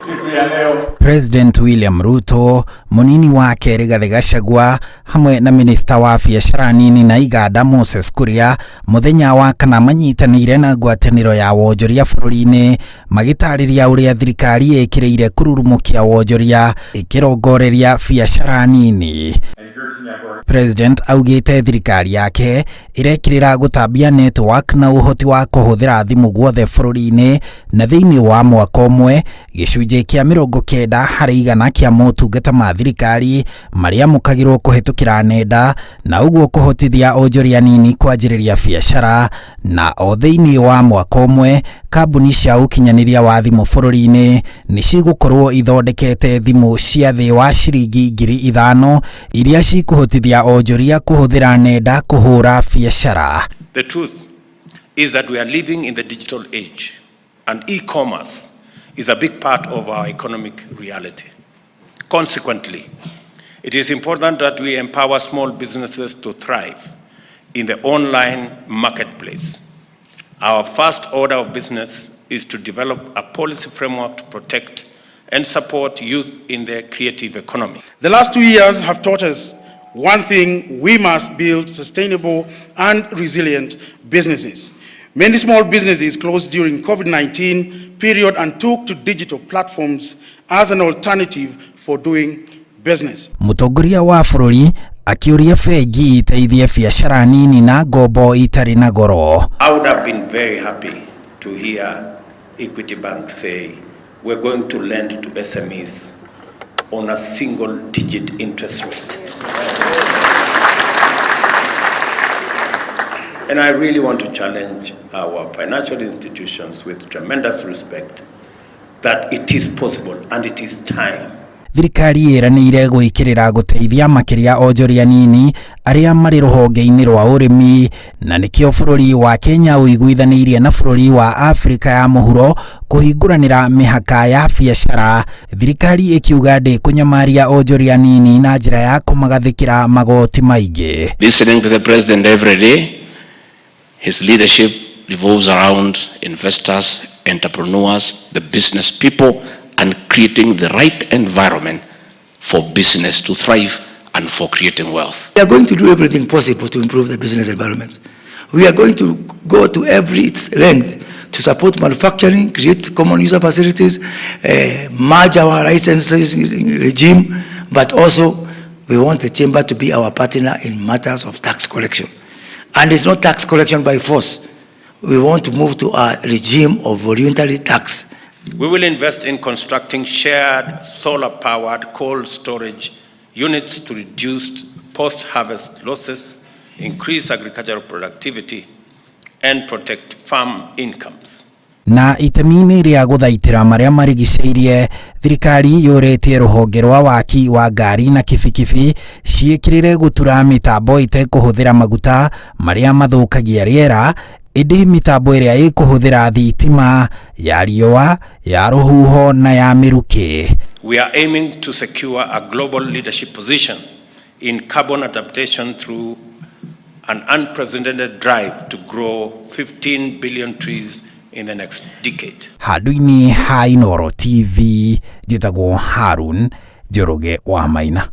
Siku ya leo President William Ruto, munini wake Rigathi Gachagua hamwe na minista wa biacara nini na iganda Moses Kuria muthenya wa kana manyitanĩire na ngwatanĩro ya wonjoria bũrũri-inĩ magĩtarĩria ũrĩa thirikari ĩkĩrĩire kũrurumũkia wonjoria ĩkĩrongoreria biacara nini. President augĩte thirikari yake ĩrekĩrĩra gũtambia network na ũhoti wa kũhũthĩra thimũ guothe bũrũri-inĩ na thĩinĩ wa mwaka ũmwe gĩcunjĩ kĩa 90% kĩa motungata ma thirikari marĩa amũkagĩrwo kũhĩtũkĩra nenda na ũguo kũhotithia onjoria nini kwanjĩrĩria biacara na o thĩinĩ wa mwaka ũmwe kambuni cia ũkinyanĩria wa thimũ bũrũri-inĩ nĩ cigũkorwo ithondekete thimũ cia thĩ wa ciringi 5,000 iria cikũhotithia onjoria kũhũthĩra nenda kũhũra biacara. The truth is that we are living in the digital age, and e-commerce is a big part of our economic reality. Consequently, it is important that we empower small businesses to thrive in the online marketplace. Our first order of business is to develop a policy framework to protect and support youth in the creative economy. The last 2 years have taught us one thing: we must build sustainable and resilient businesses. Many small businesses closed during COVID-19 period and took to digital platforms as an alternative for doing business. Mũtongoria wa bũrũri akĩũria bengi iteithie biacara nini na ngombo itarĩ na goro. I would have been very happy to hear Equity Bank say, we're going to lend to SMEs on a single digit interest rate. And I really want to challenge our financial institutions with tremendous respect that it is possible and it is time. Thirikari ĩranĩire gwĩkĩrĩra gũteithia makĩria onjoria nini arĩa marĩ rũhonge-inĩ rwa ũrĩmi na nĩkĩo bũrũri wa Kenya ũiguithanĩirie na bũrũri wa Afrika ya mũhuro kũhingũranĩra mĩhaka ya biacara. Thirikari ĩkiuga ndĩkũnyamaria onjoria nini na njĩra ya kũmagathĩkĩra magoti maingĩ. Listening to the president every day, his leadership revolves around investors, entrepreneurs, the business people, and creating the right environment for business to thrive and for creating wealth. We are going to do everything possible to improve the business environment. We are going to go to every length to support manufacturing, create common user facilities, merge our licenses regime, but also we want the chamber to be our partner in matters of tax collection. And it's not tax collection by force. We want to move to a regime of voluntary tax. We will invest in constructing shared solar-powered cold storage units to reduce post-harvest losses, increase agricultural productivity, and protect farm incomes. Na itemi-inĩ rĩa gũthaitĩra marĩa marigicĩirie, thirikari yũrĩtie rũhonge rwa waki wa ngari na kibikibi ciĩkĩrĩre gũtura mĩtambo ĩtekũhũthĩra maguta marĩa mathũkagia rĩera, ĩndĩ mĩtambo ĩrĩa ĩkũhũthĩra thitima ya riũa, ya rũhuho na ya mĩrukĩ. We are aiming to secure a global leadership position in carbon adaptation through an unprecedented drive to grow 15 billion trees in the next decade. Handũ-inĩ ha Inooro TV, njĩtagwo Harun Njoroge wa Maina.